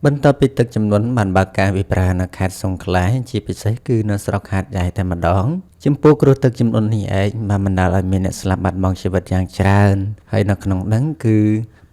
បន្ទាប់ពីទឹកជំនន់បានបើកការវិប្រានៅខេត្តសុងខ្លាជាពិសេសគឺនៅស្រុកហាតយ៉ៃតែម្ដងចំពោះគ្រោះទឹកជំនន់នេះឯងបានបណ្ដាលឲ្យមានអ្នកស្លាប់បាត់បង់ជីវិតយ៉ាងច្រើនហើយនៅក្នុងហ្នឹងគឺ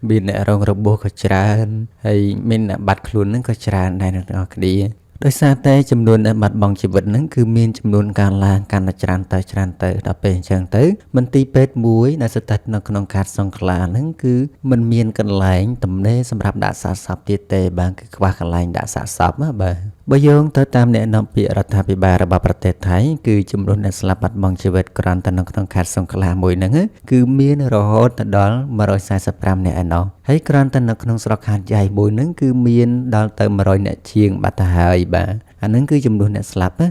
មានអ្នករងរបួសក៏ច្រើនហើយមានអ្នកបាត់ខ្លួនហ្នឹងក៏ច្រើនដែរអ្នកទាំងអស់គ្នាដោយសារតែចំនួនអ្នកបាត់បង់ជីវិតហ្នឹងគឺមានចំនួនកើនឡើងកាន់តែច្រើនទៅច្រើនទៅដល់ពេលអញ្ចឹងទៅមន្ទីរពេទ្យមួយដែលស្ថិតនៅក្នុងខេត្តសង្ខ្លាហ្នឹងគឺมันមានកន្លែងទំនេរសម្រាប់ដាក់សាកសពទៀតទេបាទគឺខ្វះកន្លែងដាក់សាកសពណាបាទបើយោងទៅតាមអ្នកនាំពាក្យរដ្ឋាភិបាលរបស់ប្រទេសថៃគឺចំនួនអ្នកស្លាប់បាត់បង់ជីវិតគ្រាន់តែនៅក្នុងខេត្តសង្ខ្លាមួយហ្នឹងគឺមានរហូតទៅដល់145នាក់ឯណោះហើយគ្រាន់តែនៅក្នុងស្រុកហាតយ៉ៃមួយហ្នឹងគឺមានដល់ទៅ100នាក់ជាងបាត់ទៅហើយបាទអាហ្នឹងគឺចំនួនអ្នកស្លាប់ណា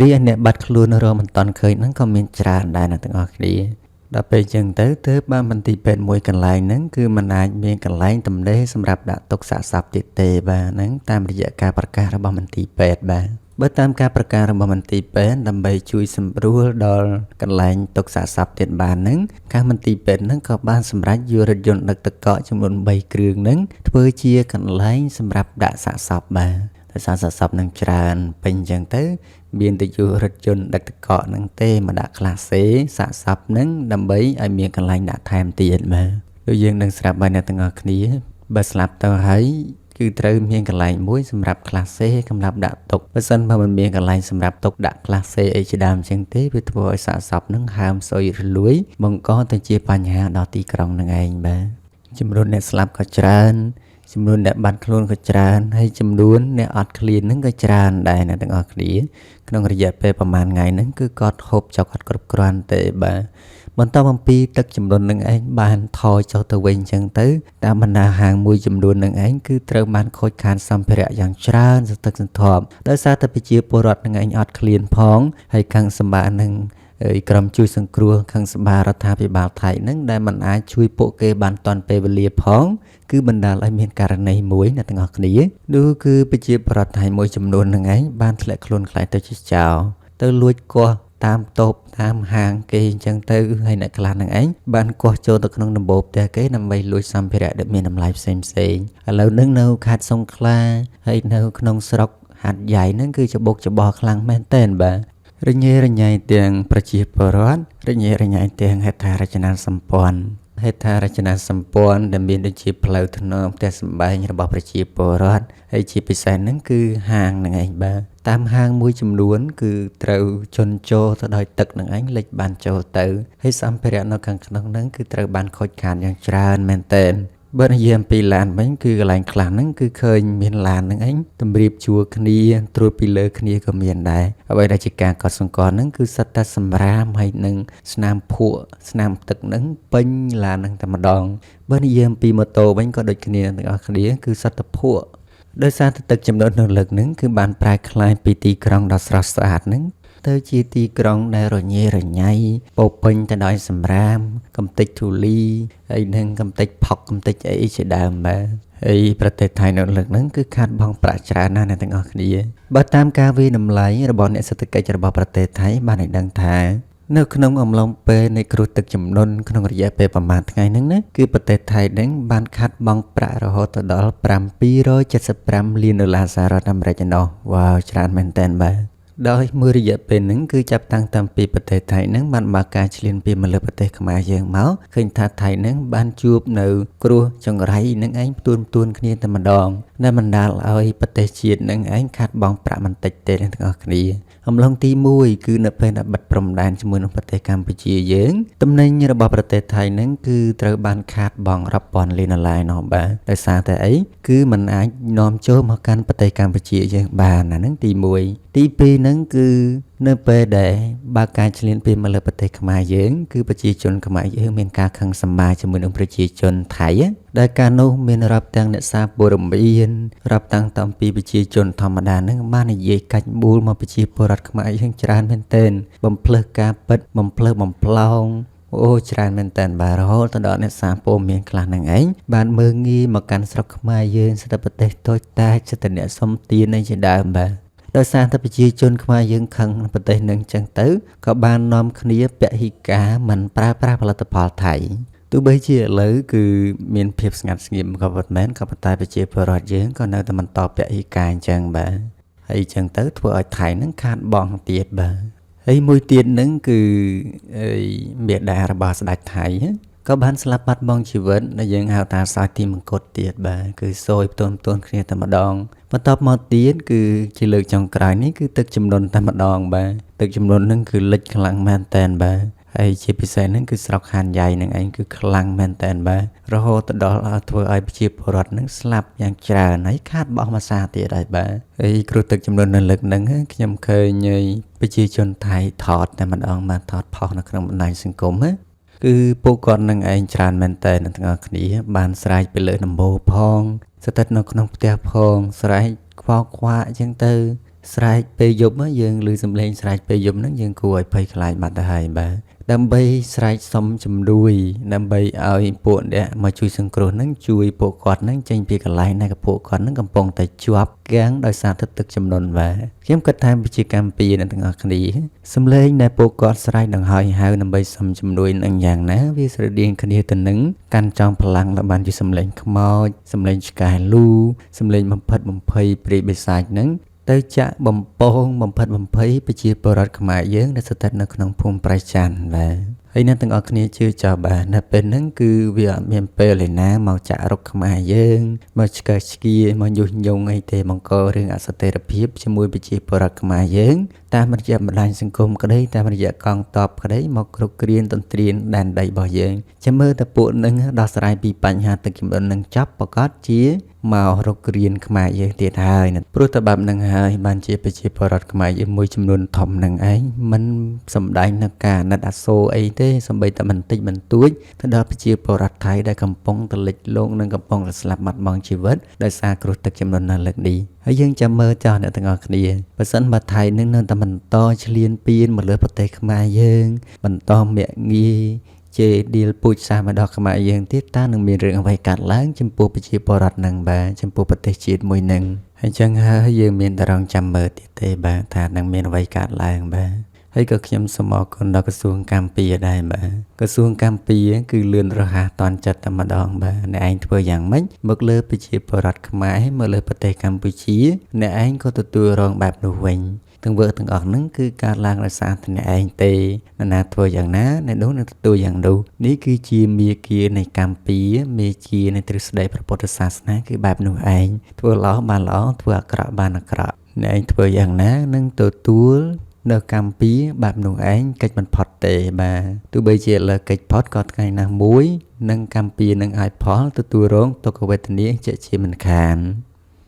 រីឯអ្នកបាត់ខ្លួនរកមិនតាន់ឃើញហ្នឹងក៏មានច្រើនដែរអ្នកទាំងអស់គ្នាដល់ពេលចឹងទៅទើបបានមន្ទីរពេទ្យមួយកន្លែងហ្នឹងគឺมันអាចមានកន្លែងទំនេរសម្រាប់ដាក់ទុកសាកសពទៀតទេបាទហ្នឹងតាមរយៈការប្រកាសរបស់មន្ទីរពេទ្យបាទបើតាមការប្រកាសរបស់មន្ទីរពេទ្យដើម្បីជួយសម្រួលដល់កន្លែងទុកសាកសពទៀតបានហ្នឹងការមន្ទីរពេទ្យហ្នឹងក៏បានសម្រេចយករថយន្តដឹកទឹកកកចំនួន3គ្រឿងហ្នឹងធ្វើជាកន្លែងសម្រាប់ដាក់សាកសពបាទដោយសារសាកសពនឹងច្រើនពេញអញ្ចឹងទៅមានតែយករថយន្តដឹកទឹកកកហ្នឹងទេមកដាក់ក្លាសេសាកសពហ្នឹងដើម្បីឲ្យមានកន្លែងដាក់ថែមទៀតបាទដូចយើងនឹងស្រាប់ហើយអ្នកទាំងអស់គ្នាបើស្លាប់ទៅហើយគឺត្រូវមានកន្លែងមួយសម្រាប់ក្លាសេសម្រាប់ដាក់ទុកបើសិនបើមិនមានកន្លែងសម្រាប់ទុកដាក់ក្លាសេអីជាដើមអញ្ចឹងទេវាធ្វើឲ្យសាកសពនឹងហើមសុយរលួយបង្កទៅជាបញ្ហាដល់ទីក្រុងនឹងឯងបាទចំនួនអ្នកស្លាប់ក៏ច្រើនចំនួនអ្នកបាត់ខ្លួនក៏ច្រើនហើយចំនួនអ្នកអត់ឃ្លានហ្នឹងក៏ច្រើនដែរអ្នកទាំងអស់គ្នាក្នុងរយៈពេលប្រហែលថ្ងៃហ្នឹងគឺគាត់ហូបចុកអត់គ្រប់គ្រាន់ទេបាទបន្តអំពីទឹកចំនួននឹងឯងបានថយចុះទៅវិញអញ្ចឹងទៅតាមបណ្ដាហាងមួយចំនួននឹងឯងគឺត្រូវបានខូចខាតសម្ភារៈយ៉ាងច្រើនសន្ធឹកសន្ធាប់ដោយសារតែប្រជាពលរដ្ឋនឹងឯងអត់ឃ្លានផងហើយខាងសម្បានឹងហើយក្រុមជួយសង្គ្រោះខាងសម្បារដ្ឋាភិបាលថៃនឹងដែលมันអាចជួយពួកគេបានទាន់ពេលវេលាផងគឺបណ្ដាលឲ្យមានករណីមួយអ្នកទាំងអស់គ្នានោះគឺប្រជាពលរដ្ឋថៃមួយចំនួននឹងឯងបានធ្លាក់ខ្លួនក្លាយទៅជាចោរទៅលួចគាស់តាមតូបតាមហាងគេអញ្ចឹងទៅហើយអ្នកខ្លះនឹងឯងបានគាស់ចូលទៅក្នុងដំបូលផ្ទះគេដើម្បីលួចសម្ភារៈដែលមានតម្លៃផ្សេងផ្សេងឥឡូវនឹងនៅខេត្តសុងខ្លាហើយនៅក្នុងស្រុកហាត់យ៉ៃហ្នឹងគឺច្បុកច្បល់ខ្លាំងមែនទែនបាទរញ៉េរញ៉ៃទាំងប្រជាពលរដ្ឋរញ៉េរញ៉ៃទាំងហេដ្ឋារចនាសម្ព័ន្ធហេដ្ឋារចនាសម្ព័ន្ធដែលមានដូចជាផ្លូវថ្នល់ផ្ទះសម្បែងរបស់ប្រជាពលរដ្ឋហើយជាពិសេសហ្នឹងគឺហាងហ្នឹងឯងបាទតាមហាងមួយចំនួនគឺត្រូវជន់ជោរទៅដោយទឹកនឹងឯងលិចបានចូលទៅហើយសម្ភារៈនៅខាងក្នុងហ្នឹងគឺត្រូវបានខូចខាតយ៉ាងច្រើនមែនទែនបើនិយាយអំពីឡានវិញគឺកន្លែងខ្លះហ្នឹងគឺឃើញមានឡានហ្នឹងឯងតម្រៀបជួរគ្នាត្រួតពីលើគ្នាក៏មានដែរអ្វីដែលជាការកត់សម្គាល់ហ្នឹងគឺសិតតែសម្រាមហើយនឹងស្នាមភក់ស្នាមទឹកហ្នឹងពេញឡានហ្នឹងតែម្ដងបើនិយាយអំពីម៉ូតូវិញក៏ដូចគ្នាទាំងអស់គ្នាគឺសិតតែភក់ដោយសារតែទឹកចំនួននៅលើកហ្នឹងគឺបានប្រែក្លាយពីទីក្រុងដ៏ស្រស់ស្អាតហ្នឹងទៅជាទីក្រុងដែលរញ៉េរញ៉ៃពោពេញទៅដោយសម្រាមកំទេចធូលីហើយនឹងកំទេចផុកកំទេចអីជាដើមបាទហើយប្រទេសថៃនៅលើកហ្នឹងគឺខាតបង់ប្រាក់ច្រើនណាស់អ្នកទាំងអស់គ្នាបើតាមការវាយតម្លៃរបស់អ្នកសេដ្ឋកិច្ចរបស់ប្រទេសថៃបានឲ្យដឹងថានៅក្នុងអំឡុងពេលនៃគ្រោះទឹកជំនន់ក្នុងរយៈពេលប្រហែលថ្ងៃហ្នឹងណាគឺប្រទេសថៃហ្នឹងបានខាតបង់ប្រាក់រហូតទៅដល់775លានដុល្លារសហរដ្ឋអាមេរិកឯណោះវ៉ាវច្រើនមែនតើបាទដោយមួយរយៈពេលហ្នឹងគឺចាប់តាំងតាំងពីប្រទេសថៃហ្នឹងបានបើកការឈ្លានពានមកលើប្រទេសខ្មែរយើងមកឃើញថាថៃហ្នឹងបានជួបនៅគ្រោះចង្រៃនឹងឯងផ្ទួនផ្ទួនគ្នាតែម្ដងដែលបណ្ដាលឲ្យប្រទេសជាតិនឹងឯងខាតបង់ប្រាក់មិនតិចទេអ្នកទាំងអស់គ្នាអំឡុងទី1គឺនៅពេលដែលបិទព្រំដែនជាមួយនឹងប្រទេសកម្ពុជាយើងទំនិញរបស់ប្រទេសថៃហ្នឹងគឺត្រូវបានខាតបង់រាប់ពាន់លានដុល្លារនោះបាទដោយសារតែអីគឺมันអាចនាំចូលមកកាន់ប្រទេសកម្ពុជាយើងបានអាហ្នឹងទី1ទី2ហ្នឹងគឺនៅពេលដែលបើកការឈ្លានពានមកលើប្រទេសខ្មែរយើងគឺប្រជាជនខ្មែរយើងមានការខឹងសម្បាជាមួយនឹងប្រជាជនថៃដែលកាលនោះមានរាប់ទាំងអ្នកសារព័ត៌មានរាប់តាំងតាំងពីប្រជាជនធម្មតាហ្នឹងបាននិយាយកាច់មូលមកប្រជាពលរដ្ឋខ្មែរយើងច្រើនមែនទែនបំភ្លើសការពិតបំភ្លើសបំផ្លោងអូច្រើនមែនតើបាទរហូតទៅដល់អ្នកសារព័ត៌មានខ្លះហ្នឹងឯងបានមើងងាយមកកាន់ស្រុកខ្មែរយើងស្ថិតប្រទេសតូចតាចស្ថិតអ្នកសុំទានអីជាដើមបាទដោយសារតែប្រជាជនខ្មែរយើងខឹងប្រទេសនឹងចឹងទៅក៏បាននាំគ្នាពហិការមិនប្រើប្រាស់ផលិតផលថៃ ទោះបីជាឥឡូវគឺមានភាពស្ងាត់ស្ងៀមក៏ពិតមែនក៏ប៉ុន្តែប្រជាពលរដ្ឋយើងក៏នៅតែបន្តពហិការអញ្ចឹងបាទហើយអញ្ចឹងទៅធ្វើឲ្យថៃនឹងខាតបង់ទៀតបាទហើយមួយទៀតនឹងគឺមេដារបស់ស្ដេចថៃក៏បានស្លាប់បាត់បង់ជីវិតដែលយើងហៅថាសោយទីមង្គតទៀតបាទគឺសោយផ្ទួនផ្ទួនគ្នាតែម្ដងបន្ទាប់មកទៀតគឺជាលើកចុងក្រោយនេះគឺទឹកជំនន់តែម្ដងបាទទឹកជំនន់នឹងគឺលិចខ្លាំងមែនតែនបាទហើយជាពិសេសហ្នឹងគឺស្រុកហានយ៉ៃនឹងឯងគឺខ្លាំងមែនតែនបាទរហូតដល់ធ្វើឲ្យប្រជាពលរដ្ឋនឹងស្លាប់យ៉ាងច្រើនហើយខាតបង់ភាសាទៀតហើយបាទហើយគ្រោះទឹកជំនន់នៅលើកហ្នឹងខ្ញុំឃើញប្រជាជនថៃថតតែម្ដងបាទថតផុសនៅក្នុងបណ្ដាញសង្គមណាគឺពួកគាត់នឹងឯងច្រើនមែនតើអ្នកទាំងអស់គ្នាបានស្រែកពីលើដំបូលផងស្ថិតនៅក្នុងផ្ទះផងស្រែកខ្វល់ខ្វាក់អញ្ចឹងទៅស្រែកពេលយប់យើងឮសំឡេងស្រែកពេលយប់ហ្នឹងយើងគួរឲ្យភ័យខ្លាចបាត់ទៅហើយបាទដើម្បីស្រែកសុំជំនួយដើម្បីឲ្យពួកអ្នកមកជួយសង្គ្រោះហ្នឹងជួយពួកគាត់ហ្នឹងចេញពីកន្លែងដែលពួកគាត់ហ្នឹងកំពុងតែជាប់គាំងដោយសារទឹកជំនន់បាទខ្ញុំគិតថាវិជាកម្មពីអ្នកទាំងអស់គ្នាសំឡេងដែលពួកគាត់ស្រែកដង្ហើយហៅដើម្បីសុំជំនួយនឹងយ៉ាងណាវាស្រដៀងគ្នាទៅនឹងកាន់ចងพลังដែលបានជាសំឡេងខ្មោចសំឡេងឆ្កែលូសំឡេងបំផិតបំភ័យព្រាយបិសាចហ្នឹងទៅចាក់បំពងបំផិតបំភ័យប្រជាពលរដ្ឋខ្មែរយើងដែលស្ថិតនៅក្នុងភូមិប្រៃច័ន្ទបាទហើយអ្នកទាំងអស់គ្នាជឿចោះបាទនៅពេលហ្នឹងគឺវាអត់មានពេលឯណាមកចាក់រុកខ្មែរយើងមកឆ្កឹះឆ្កៀមកញុះញង់អីទេបង្ករឿងអស្ថិរភាពជាមួយប្រជាពលរដ្ឋខ្មែរយើងតាមរយៈបណ្ដាញសង្គមក្តីតាមរយៈកងទ័ពក្តីមកគ្រប់គ្រានទន្ទ្រានដែនដីរបស់យើងចាំមើលតែពួកនឹងដោះស្រាយពីបញ្ហាទឹកជំនន់នឹងចប់ប្រកាសជាមករករៀនខ្មែរយើងទៀតហើយព្រោះតែបែបហ្នឹងហើយបានជាប្រជាពលរដ្ឋខ្មែរយើងមួយចំនួនធំនឹងឯងមិនសំដែងនៅការអាណិតអាសូរអីទេសូម្បីតែបន្តិចបន្តួចទៅដល់ប្រជាពលរដ្ឋថៃដែលកំពុងតែលិចលង់និងកំពុងតែស្លាប់បាត់បង់ជីវិតដោយសារគ្រោះទឹកជំនន់នៅលើកនេះហើយយើងចាំមើលចោះអ្នកទាំងអស់គ្នាបើសិនបើថៃនឹងនៅតែបន្តឈ្លានពានមកលើប្រទេសខ្មែរយើងបន្តមាក់ងាយជេរដៀលពូជសាសន៍មកដល់ខ្មែរយើងទៀតតើនឹងមានរឿងអ្វីកើតឡើងចំពោះប្រជាពលរដ្ឋនឹងបាទចំពោះប្រទេសជាតិមួយនឹងហើយចឹងហើយយើងមានតែរងចាំមើលទៀតទេបាទថានឹងមានអ្វីកើតឡើងបាទហើយក៏ខ្ញុំសូមអរគុណដល់ក្រសួងកម្ពុជាដែរបាទក្រសួងកម្ពុជាគឺលឿនរហ័សតាន់ចិត្តតែម្ដងបាទអ្នកឯងធ្វើយ៉ាងម៉េចមកលើប្រជាពលរដ្ឋខ្មែរមកលើប្រទេសកម្ពុជាអ្នកឯងក៏ទទួលរងបែបនោះវិញទង្វើទាំងអស់ហ្នឹងគឺកើតឡើងដោយសារតែអ្នកឯងទេនរណាធ្វើយ៉ាងណាអ្នកនោះនឹងទទួលយ៉ាងនោះនេះគឺជាមាគ៌ានៃកម្ពុជាមាគ៌ានៃទ្រឹស្ដីព្រះពុទ្ធសាសនាគឺបែបនោះឯងធ្វើល្អបានល្អធ្វើអាក្រក់បានអាក្រក់អ្នកឯងធ្វើយ៉ាងណានឹងទទួលនៅកម្ពុជាបែបនោះឯងកិច្ចមិនផុតទេបាទទោះបីជាលើកិច្ចផុតក៏ថ្ងៃណាមួយនឹងកម្ពុជានឹងអាចផលទទួលរងទុក្ខវេទនាជាជាមិនខាន។